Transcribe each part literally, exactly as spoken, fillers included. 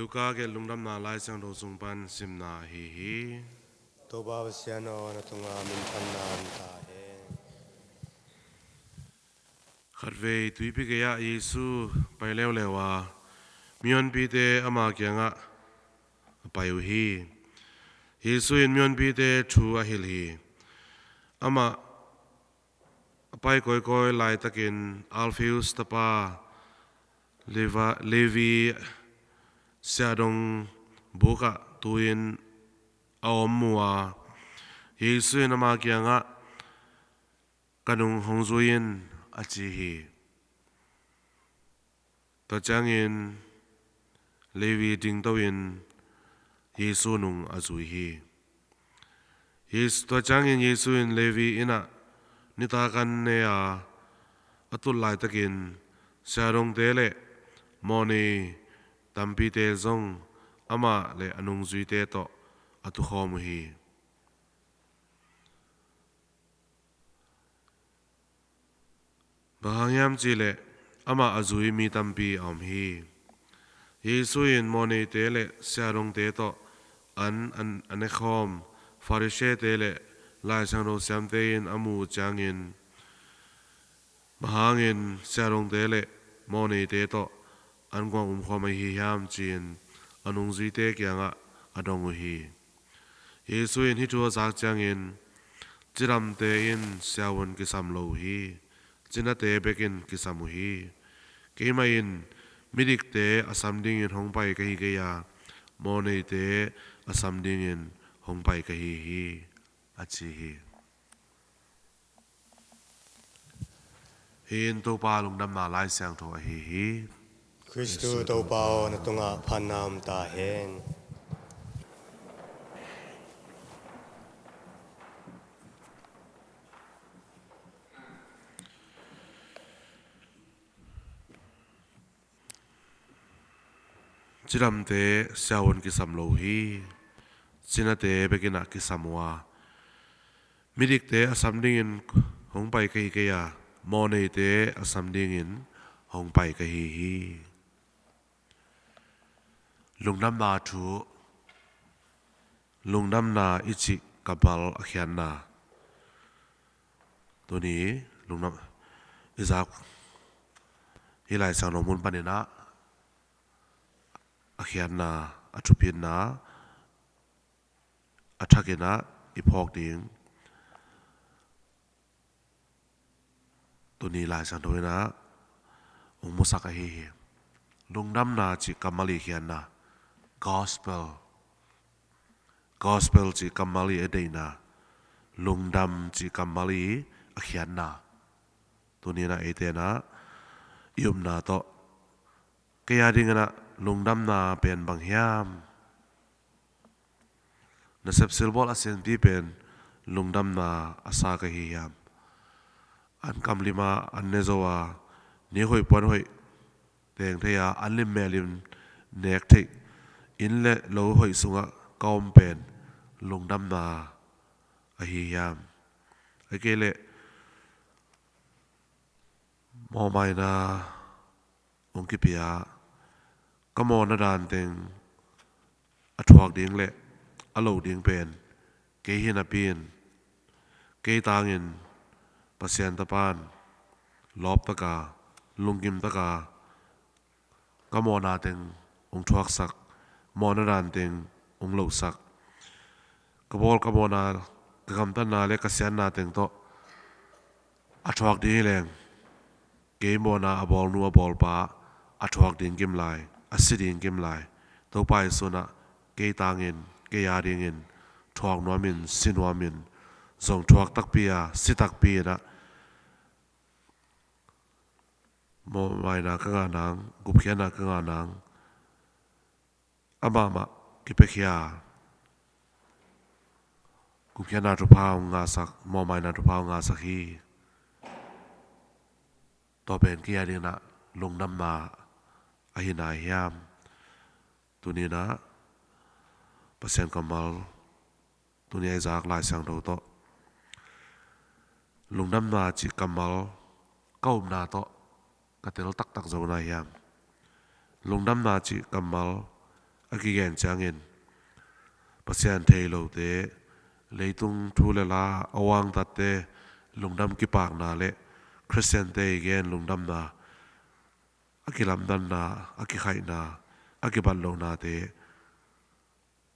Luka gelh Lungdamna Lai Siangtho sung pan simna ahi hi. Topa Pasian aw, na tungah min phatna om ta hen. Khatvei tuipi gei-ah Jesu pai leuleu a, mihonpite ama kiangah a pai uh hi. Jesu in mihonpite thu a hilh hi. Amah a pai kawikawi laitakin Alpheus tapa Leva-, Levi siahdong bukah tu-in a om mu a, Jesu in ama kiangah, "Ka nung hong zui in," a ci hi. Tua ciangin Levi dingto-in Jesu nung a zui hi. Jesu, tua ciangin Jesu in Levi innah nitak an ne a, a tul laitakin siahdongte le mawhnei tampite zong amah le a nungzuite tawh a tukhawm uh hi. Bang hang hiam cihleh amah a zui mi tampi a om hi. Jesu in mawhneite le siahdongte tawh an, an, a nekhawm Pharisee-te le Lai Siangtho siamte in a muh uh ciangin, "Bang hangin siahdongte le mawhneite tawh an guang umkhawm ahi hiam?" ci-in a nungzuite kiangah a dong uh hi. Jesu in hih thu a zak ciangin, "Cidamte in siavuan kisam lo uh hi, cinate bekin kisam uh hi. Keimah in midikte a sam dingin hong pai ka hi kei a, mawhneite a sam dingin hong pai ka hi hi," a ci hi. Hih in Topa Lungdamna Lai Siangtho ahi hi. Khristu Topa aw, na tungah phatna om ta hen. Cidamte siavuan kisam lo uh hi, cinate bekin ah kisam uh a, midikte a sam dingin hong pai ka hi kei a, mawhneite a sam dingin hong pai ka hi hi. Lungdamna thu, lungdamna i cih kammal a khiatna. Tuni lungdam i zak, hih Lai Siangtho mun panin ah a khiatna, a thupitna, a thakin ah i phawk ding tuni Lai Siangtho in ah hong musak ahi hi. Lungdamna cih kammal i khiatna, gospel. Gospel cih kammal i a deihna, lungdam cih kammal i a khiatna. Tuni in ah eite in ah i upna tawh, "Kei a dingin ah lungdamna pen bang hiam? Na sepsilbawl a sianpi pen lungdamna a sa ka hi hiam? An kam lim a an ne zo a, ni hoih puan hoih teng thei a, an lim mel lim nek theih, inn le lo hoih sungah ka om pen lungdamna ahi hiam? Ahih kei leh mawhmaina hong kipia, ka mawhna dan teng a thuak ding le a loh ding pen kei hi napi-in, kei tangin Pasian Tapa in lawptaka, lungkimtaka ka mawhna teng hong thuaksak, mawhna dan teng hong lohsak. Ka bawl ka mawhna, ka gamtatna le ka siatna teng tawh a thuak ding hi leng, kei mawhna a bawlnu a bawlpa a thuak ding kim lai, a si ding kim lai. Topa Jesu in ah kei tangin, kei a dingin thuak nuamin, si nuamin, zong thuak takpi a, si takpi in ah mawhmaina ka ngah nang, gupkhiatna ka ngah nang, amah mah kipiakhia, gupkhiatna thupha hong ngahsak, mawhmaina thupha hong ngahsak hi. Tua pen kei a dingin ah lungdamna ahi na hiam? Tuni in ah Pasian kammal, tuni a i zak Lai Siangtho tawh, lungdamna cih kammal ka upna tawh ka tel taktak zo na hiam? Lungdamna cih kammal a kigen ciangin Pasian thei lote, leitung thu le la a uangtatte lungdam kipakna le Khristiante i gen lungdamna, a kilamdanna, a kikhaihna, a kibat lohnate,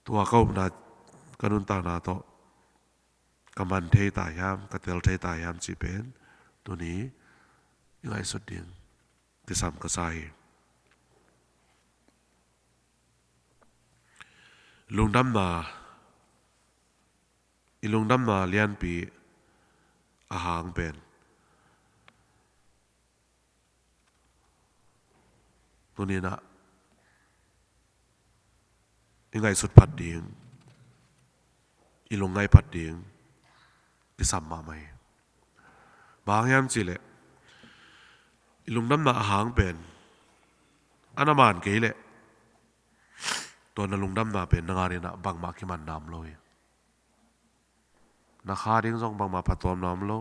tua ka upna, ka nuntakna tawh ka man thei ta hiam, ka tel thei ta hiam cih pen tuni i ngaihsut ding kisam ka sa hi. Lungdamna, i lungdamna lianpi a hang pen tuni-in ah i ngaihsut phat ding, i lungngaih phat ding kisam mahmah hi. Bang hang hiam cih leh i lungdamna a hang pen a na man kei leh tua na lungdamna pen nang adingin ah bangmah kimanna om lo hi. Na kha ding zong bangmah phattuamna om lo.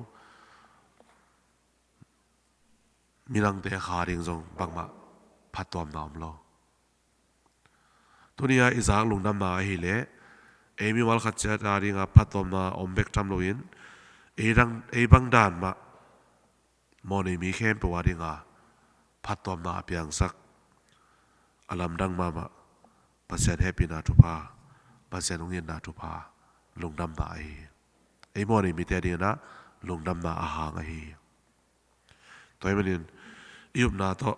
Midangte kha ding zong bangmah phattuamna om lo. Tuni-a i zak lungdamna ahih leh ei mimal khat ciat adingin phattuamna om bek tham loin, ei dang, ei bang dan mah mawhnei mi khempeuh adingin phattuamna a piangsak, a lamdang mahmah Pasian hehpihna thupha, Pasian hong itna thupha, lungdamna ahi hi. Ei mawhnei mite adingin ah lungdamna a hang ahi hi. Tua ahih manin i upna tawh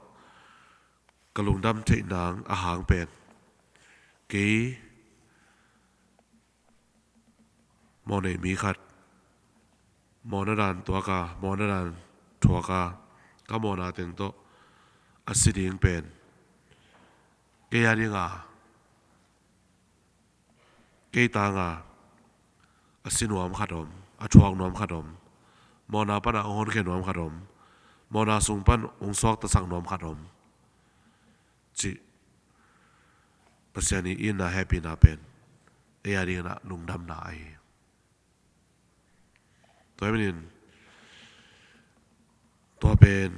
ka lungdam theih nang a hang pen kei mawhnei mi khat, mawhna dan tuak a, mawhna dan thuak a, ka mawhna teng tawh a si ding pen kei adingin, kei tangin a si nuam khat om, a thuak nuam khat om, mawhna panin hong honkhia nuam khat om, mawhna sung pan hong suaktasak nuam khat om cih Pasian i itna hehpihna pen ei adingin ah lungdamna ahi hi. Tua ahih manin tua pen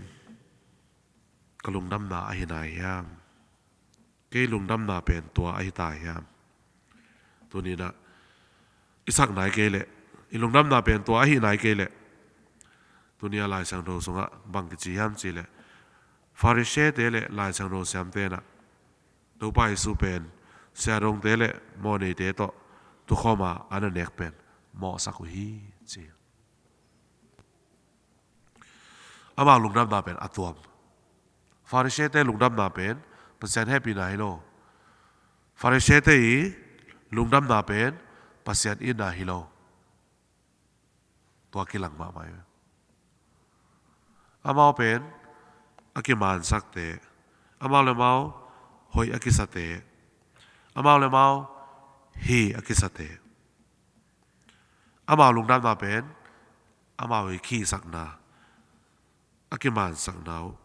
ka lungdamna ahi nai hiam? Kei lungdamna pen tua ahi ta hiam? Tuni-in ah i sak nai kei leh, i lungdamna pen tua ahi nai kei leh, tuni-a Lai Siangtho sungah bang kici hiam cih leh, Farisee-te le Lai Siangtho siamte in ah Topa Jesu pen siahdongte le mawhneite tawh tukhawm a a na nek pen mawhsak uh hi, ci. Amau lungdamna pen a tuam. Farisee-te lungdamna pen Pasian hehpihna hi lo. Farisee-te i lungdamna pen Pasian itna hi lo. Tua kilang mahmah hi. Amau pen a kimansakte, amau le amau hoih a kisate, amau le amau hi a kisate. Amau lungdamna pen amau i khihsakna, a kimansakna uh,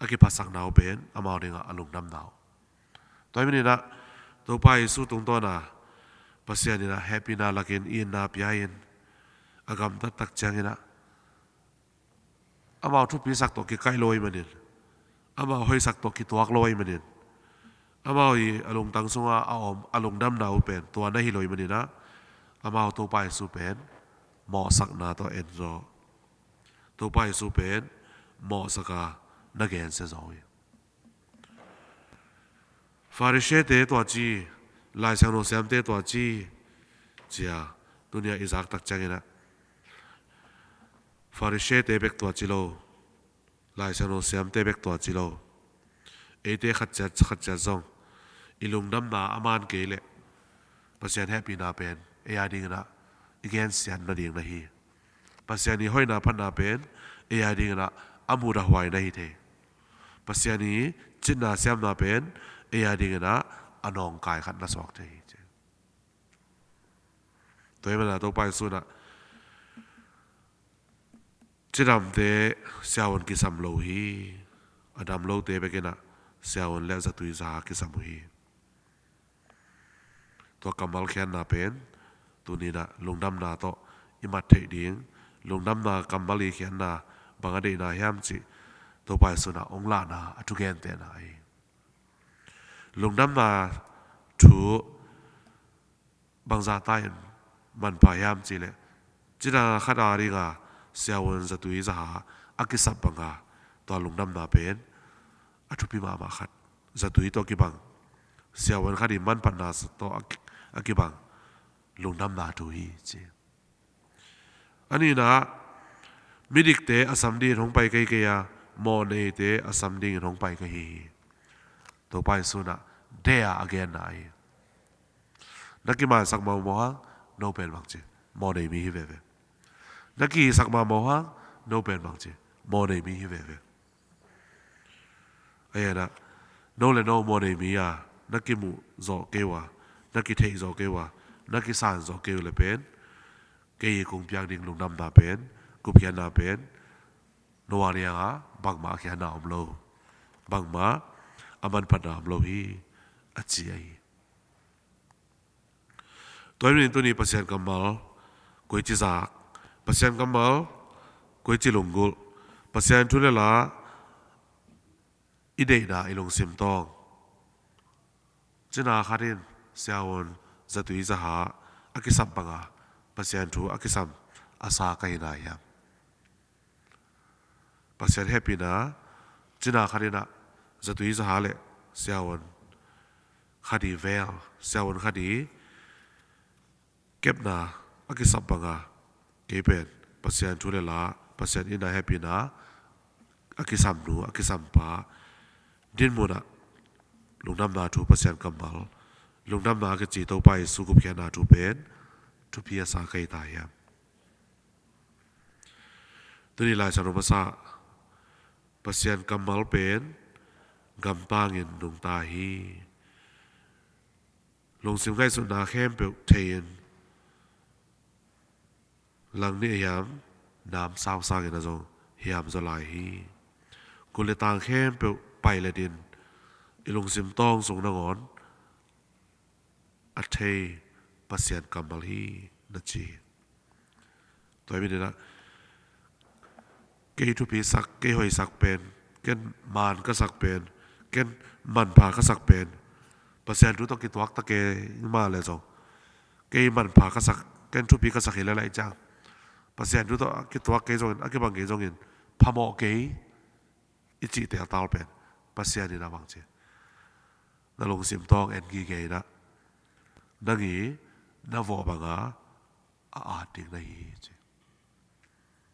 a kiphatsakna uh pen amau dingah a lungdamna uh. Tua ahih manin ah Topa Jesu tungtawn a Pasian in ah hehpihna lakin itna pia-in a gamtat tak ciangin ah amau thupisak tawh kikaih lo ahih manin, amau hoihsak tawh kituak lo ahih manin, amau i a lungtang sungah a om a lungdamna uh pen tua na hi lo ahih manin ah amau Topa Jesu pen mawhsakna tawh en zaw, Topa Jesu pen mawhsak a na gensia zaw hi. Farisee-te tua ci, Lai Siangtho siamte tua ci, ci-a tuni-a i zak tak ciangin ah Farisee-te bek tua ci lo, Lai Siangtho siamte bek tua ci lo, eite khat ciat khat ciat zong i lungdamna a man kei leh Pasian hehpihna pen ei a dingin ah i gensiatna ding na hi. Pasian i hoihna phatna pen ei a dingin ah a mudah huai na hi thei. Pasian i citna siamna pen ei a dingin ah a nawngkai khat na suak thei hi, ci. Tua ahih manin ah Topa Jesu in ah cidamte siavuan kisam lo hi, a dam lote bek in ah siavuan le zatui za kisam uh hi. Tua kammal khiatna pen tuni-in ah lungdamna tawh i mat theih ding, lungdamna kammal i khiatna bang a deihna hiam cih Topa Jesu in ah hong lahna a thugentehna ahi. Lungdamna thu bangzah ta in manpha hiam cih leh, cina khat a dinga siavuan zatui zaha a kisap banga tua lungdamna pen a thupi mahmah khat. Zatui tawh kibang, siavuan khat i manphatna tawh a ki-, a kibang lungdamna thu hi ci. A nihna, midikte a sam dingin hong pai ka hi kei a, mawhneite a sam dingin hong pai ka hi hi. Topa Jesu in a dea a genna ahi. Na kimansak mahmah hang, no pen bangci, mawhnei mi hi veve. Na kihisak mahmah hang, no pen bangci, mawhnei mi hi veve. Ahi a, no le no mawhnei mi a na kimuh zawh kei uh a, na kitheih zawh kei uh a, na kisan zawh kei uh le pen, kei kong piak ding lungdamna pen, gupkhiatna pen, no a nianga bangmah a khiatna om lo, bangmah a manphatna om lo hi, a ci ahi. Tua hi manin tuni Pasian kammal koici zak, Pasian kammal koici lunggulh, Pasian thu le la i deihna, i lungsim tawng, cina khat in siavuan zatui zaha a kisap banga Pasian thu a kisam a sa ka hi na hiam? Pasian hehpihna, cina khat in a zatui zaha le siavuan khat i vel, siavuan khat i kepna a kisap banga kei pen Pasian thu le la, Pasian itna hehpihna a kisam nu, a kisam pa dinmun ah lungdamna thu, Pasian kammal, lungdamna a kici Topa Jesu gupkhiatna thu pen thupi a sa ka hi ta hiam? Tuni Lai Siangtho masa, Pasian kammal pen gamtangin nungta hi. Lungsim ngaihsutna khempeuh thei-in, langnih a hiam, namsau sangin a zong hiam zaw lai hi. Kul le tang khempeuh pailetin, i lungsim tawng sung nangawn a thei Pasian kammal hi, na ci hi. Tua hi manin ah, kei thupisak, kei hoihsak pen, ken maan ka sak pen, ken manpha ka sak pen, Pasian thu tawh kituak ta kei mah leh zong, kei manpha ka sak, ken thupi ka sak hi lel ahih ciang, Pasian thu tawh kituak kei zongin, a kibang kei zongin, phamawh kei, i cih teltal pen, Pasian in a bang ci, na lungsim tawng en gige in ah, nang i na vawh banga a at ding na hi ci.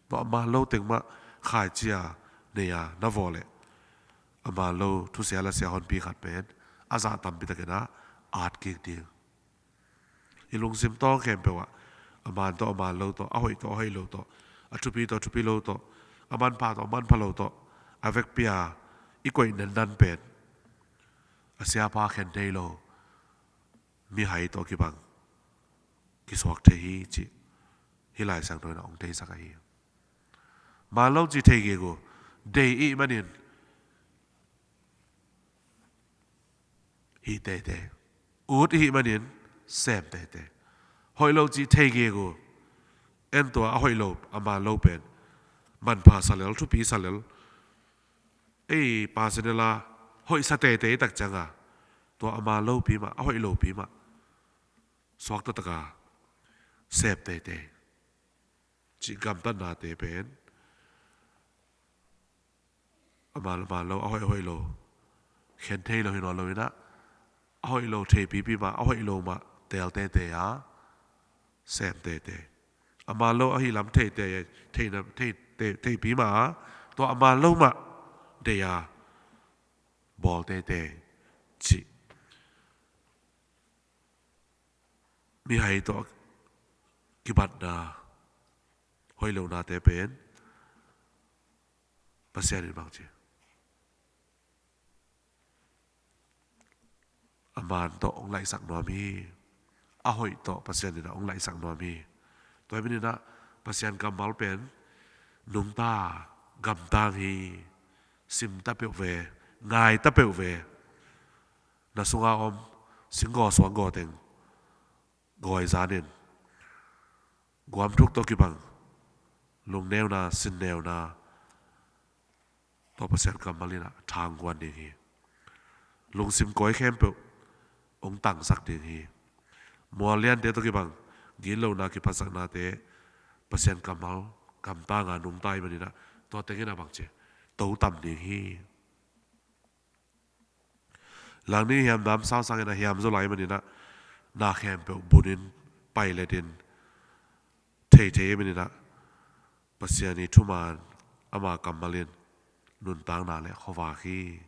Tua a man lo teng mah khaici a nei a na vawh leh, a man lo thusia lasia honpi khat pen a zah tampi takin a at kik ding. I lungsim tawng khempeuh ah, a man tawh a man lo tawh, a hoih tawh a hoih lo tawh, a thupi tawh a thupi lo tawh, a manpha tawh a manpha lo tawh, a vekpi a i koih nannan pen, a siapa khen thei lo mihai tawh kibang kisuak thei hi cih hih Lai Siangtho in a hong theisak ahi. Man lo cih thei gegu, dei i hih manin hih teitei, ut i hih manin sem teitei. Hoih lo cih thei gegu, en tua a hoih lo, a man lo pen manpha sa lel, thupi sa lel, ei personal a hoih sa teitei tak cianga, tua a man lopi mah, a hoih lopi mah suak taktak a sem teitei cih gamtatnate pen, a man, a man lo, a hoih, hoih lo khen thei lo hi nawn lo in ah, a hoih lo theipipi mah, a hoih lo mah teel teitei a sem teitei. A man lo ahih lam thei tei, thei na, thei, thei, theipi mah a, tua a man lo mah dei a bawl teitei cih mihai tawh kibatna, hoih lonate pen Pasian in bang ci, a man tawh hong laihsak nuam hi. A hoih tawh Pasian in a hong laihsak nuam hi. Tua hi manin ah, Pasian kammal pen nungta, gamtang hi. Sim ta peuh ve, ngai ta peuh ve. Na sunga om singgaw suanggaw teng gawi zanin, guam thuk tawh kibang lungneuna, sinneuna tawh Pasian kammal in ah thang guan ding hi. lungsim kawi khempeuh hong tangsak ding hi. Mual liante tawh kibang, gitlohna kiphatsaknate Pasian kammal gamtanga nungta ahih maninah, tua tengin a bangci, to tam ding hi. Langnih hiam dam sausangin a hiam zaw lai ahih maninah, na khempeuh bunin pailetin theithei ahih maninah, Pasian ii thuman, ama kammal in nuntakna le khuavak hi,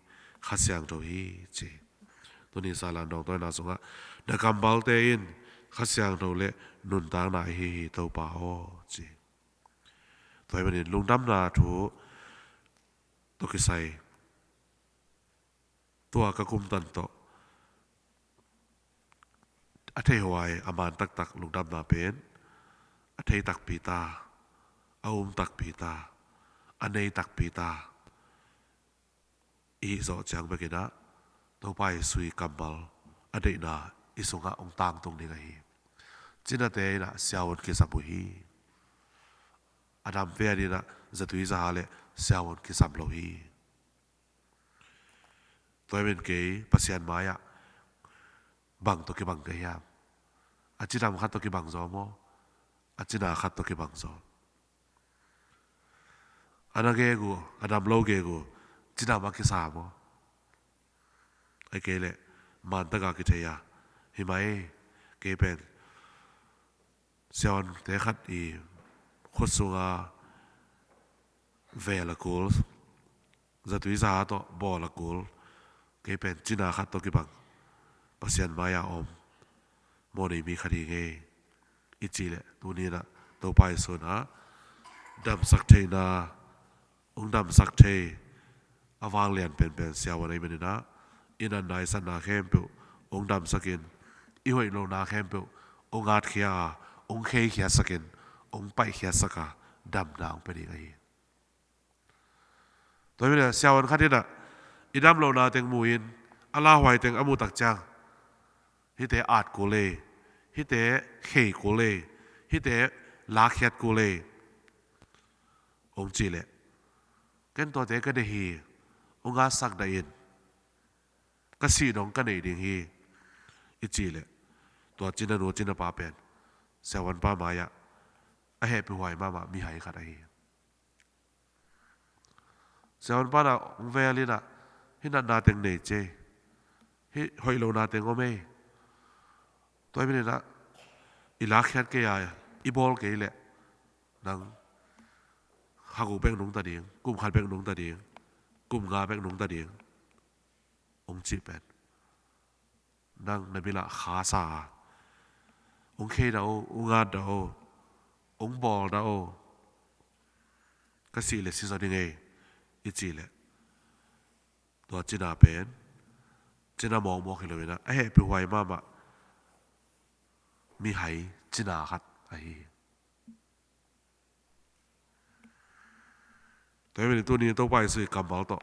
Kha Siangtho hi, ci. Tuni Sailam dawngtawina sungah, na kammalte in Kha Siangtho le nuntakna ahi hi, Topa aw, ci. Tua ahih manin lungdamna thu tawh kisai, tua ka kumtan tawh a theihuai, a man taktak lungdamna pen a thei takpi ta, a um takpi ta, a nei takpi ta i hih zawh ciang bekinah, Topa Jesu ii kammal a deihna i sungah hong tangtung ding ahi. Cinate inah siavuan kisam uh hi. A dam ve a dinah zatui zaha le siavuan kisam lo hi. Tua ahih manin kei Pasian mai-ah bang tawh kibang ka hiam? A cidam khat tawh kibang zaw maw? A cina khat tawh kibang zaw? A na gegu, a dam lo gegu, cidam a kisa maw? Ahih kei leh, man taka kithei a, hi mai, kei pen siavuante khat ii khut sunga vel a kul, zatui zaha tawh bawl a kul, kei pen cina khat tawh kibang, Pasian mai-ah om mawhnei mi khat hi ngei, i cih leh, tuni inah Topa Jesu inah damsak theihna, hong damsak thei a vanglian penpen siavuan ahih maninah, i natna i satna khempeuh hong damsakin, i hoih lohna khempeuh hong atkhia a, hong kheikhiatsakin, hong paihkhiatsak a, damna hong pia ding ahi. Tua ahih manin siavuan khat inah i dam lohna teng mu-in, a lauhuai teng a muh tak ciang, hihte at kul ei, hihte khei kul ei, hihte lakkhiat kul ei, hong cih leh, ken tuate ka deih hi, hong atsak dah in, ka sih dong ka neih ding hi, i cih leh, tua cinanu cinapa pen siavuanpa mai-ah a hehpihhuai mahmah mihai khat ahi. Siavuanpa inah hong vel inah, hih natna teng nei ci ei, hih hoih lohna teng om ei. Tua ahih maninah i lakkhiat kei a, i bawl kei leh, nang kha guk bek nungta ding, kum khat bek nungta ding, kum nga bek nungta ding, hong cih pen, nang na bilah kha sa a, hong khei dah o, hong at dah o, hong bawl dah o, ka sih leh si zaw ding ei, i cih leh, tua cina pen cina mawkmawk hi lo inah, a hehpihhuai mahmah mihai cina khat ahi. Tua ahih manin tuni Topa Jesu ii kammal tawh,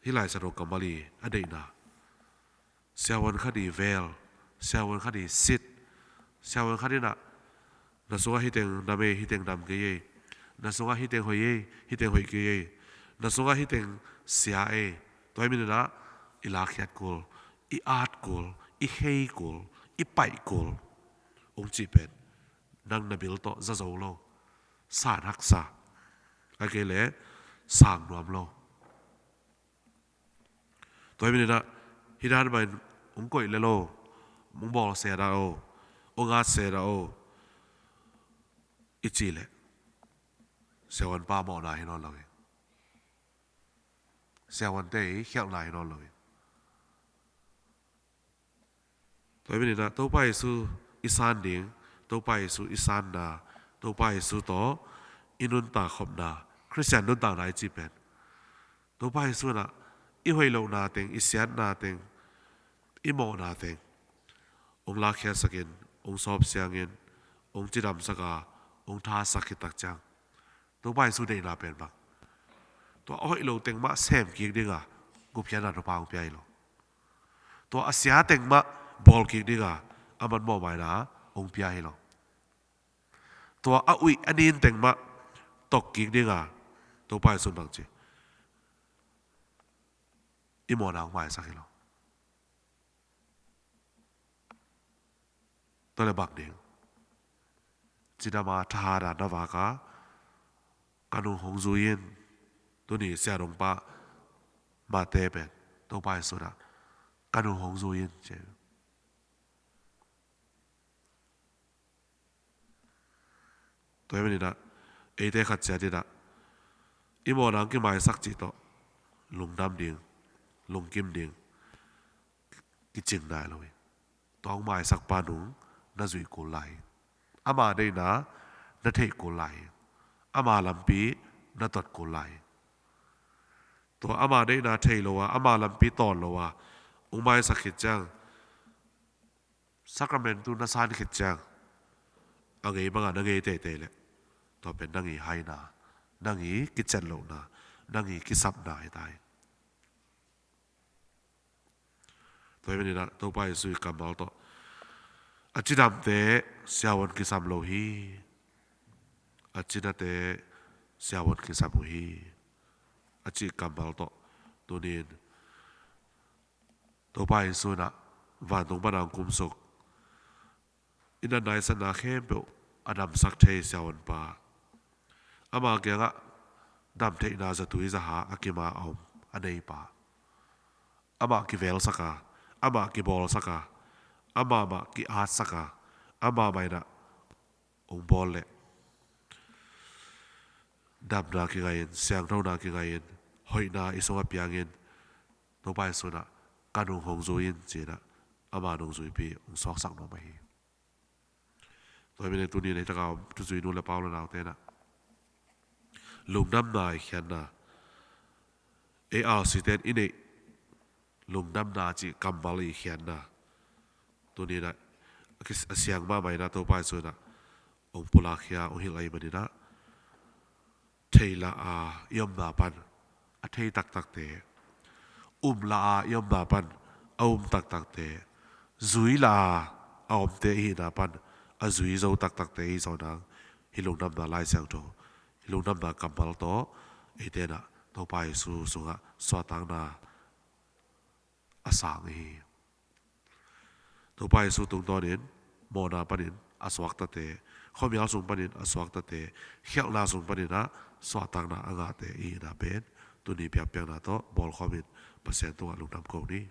hih Lai Siangtho kammal ii a deihna, siavuan khat ii vel, siavuan khat ii sit, siavuan khat inah, na sungah hih teng dam ei, hih teng dam kei ei, na sungah hih teng hoih ei, hih teng hoih kei ei, na sungah hih teng sia ei, tua ahih maninah i lakkhiat kul, i at kul, i khei kul, i paih kul, hong cih pen, nang na bil tawh za zo lo, san haksa, ahih kei leh sang nuam lo. Tua ahih maninah, hih dan mah in hong koih lel o, hong bawl se dah o, hong at se dah o, i cih leh, siavuanpa mawhna hi nawn lo hi. Siavuante ii khialhna hi nawn lo hi. Tua ahih maninah Topa Jesu i san ding, Topa Jesu i sanna, Topa Jesu tawh i nuntak khopna, Khristian nuntakna i cih pen, Topa Jesu inah i hoih lohna teng, i siatna teng, i mawhna teng hong lakkhiatsakin, hong sawpsiangin, hong cidamsak a, hong thasak khit tak ciang, Topa Jesu deihna pen bang, tua a hoih lo teng mah sem kik dinga gupkhiatna thupha hong pia hi lo. Tua a sia teng mah bawl kik dinga a man mawhmaina hong pia hi lo. Tua a uih a nin teng mah tok kik dinga Topa Jesu in bangci, i mawhna hong maisak hi lo. le bang ding. Cidam a thahat a na vak a, ka nung hong zui in. Tuni siadongpa Mate pen Topa Jesu in ah ka nung hong zui in ci. Tua hi manin ah eite khat ciat in ah i mawhna kimaisak cih tawh lungdam ding, lungkim ding kicing nai lo hi. Tua hong maisakpa nung na zuih kul lai hi. Ama deihna na theih kul lai hi. Ama lampi na tot kul lai hi. Tua ama deihna thei lo a, ama lampi tot lo a hong maisak khit ciang, sacrament tu na san khit ciang, a ngei bangah na ngei teitei leh tua pen nang i haina, nang i kiciat lohna, nang i kisapna hi ta hi. Tua hi manin ah Topa Jesu i kammal tawh, a cidamte siavuan kisam lo hi, a cinate siavuan kisam uh hi, a cih kammal tawh tuni in Topa Jesu in ah vantung pan a hong kumsuk, i natna i satna khempeuh a damsak thei siavuanpa, ama kiangah damtheihna zatui zaha a kim a om a neipa, amah kivelsak a, amah kibawlsak a, amah mah ki-atsak a, amah mah in ah hong bawl leh damna kingai in, siangthona kingai in, hoihna i sungah piang in, Topa Jesu in ah ka nung hong zui in ci-in ah ama nungzuipi hong suaksak nuam ahi. Tua hi manin tuni in ei takah om thuzui nu le pa u le naute in ah lungdamna i khiatna, ei R C te in i neih lungdamna cih kammal i khiatna, tuni in ah a kis-, a siang mahmah in ah Topa Jesu in ah hong pulakkhia, hong hilh ahih manin ah, thei la a i omna pan a thei taktakte, um la a i omna pan a um taktakte, zui la a a omte i hihna pan a zui zo taktakte i hi zawh nang, hih lungdamna Lai Siangtho, hih lungdamna kammal tawh eite in ah Topa Jesu sungah suahtakna a sang hi. Topa Jesu tungtawnin mawhna panin a suaktate, khuamial sung panin a suaktate, khialhna sung panin ah suahtakna a ngahte i hihna pen tuni biakpiakna tawh bawlkhawmin Pasian tungah lungdam ko ni.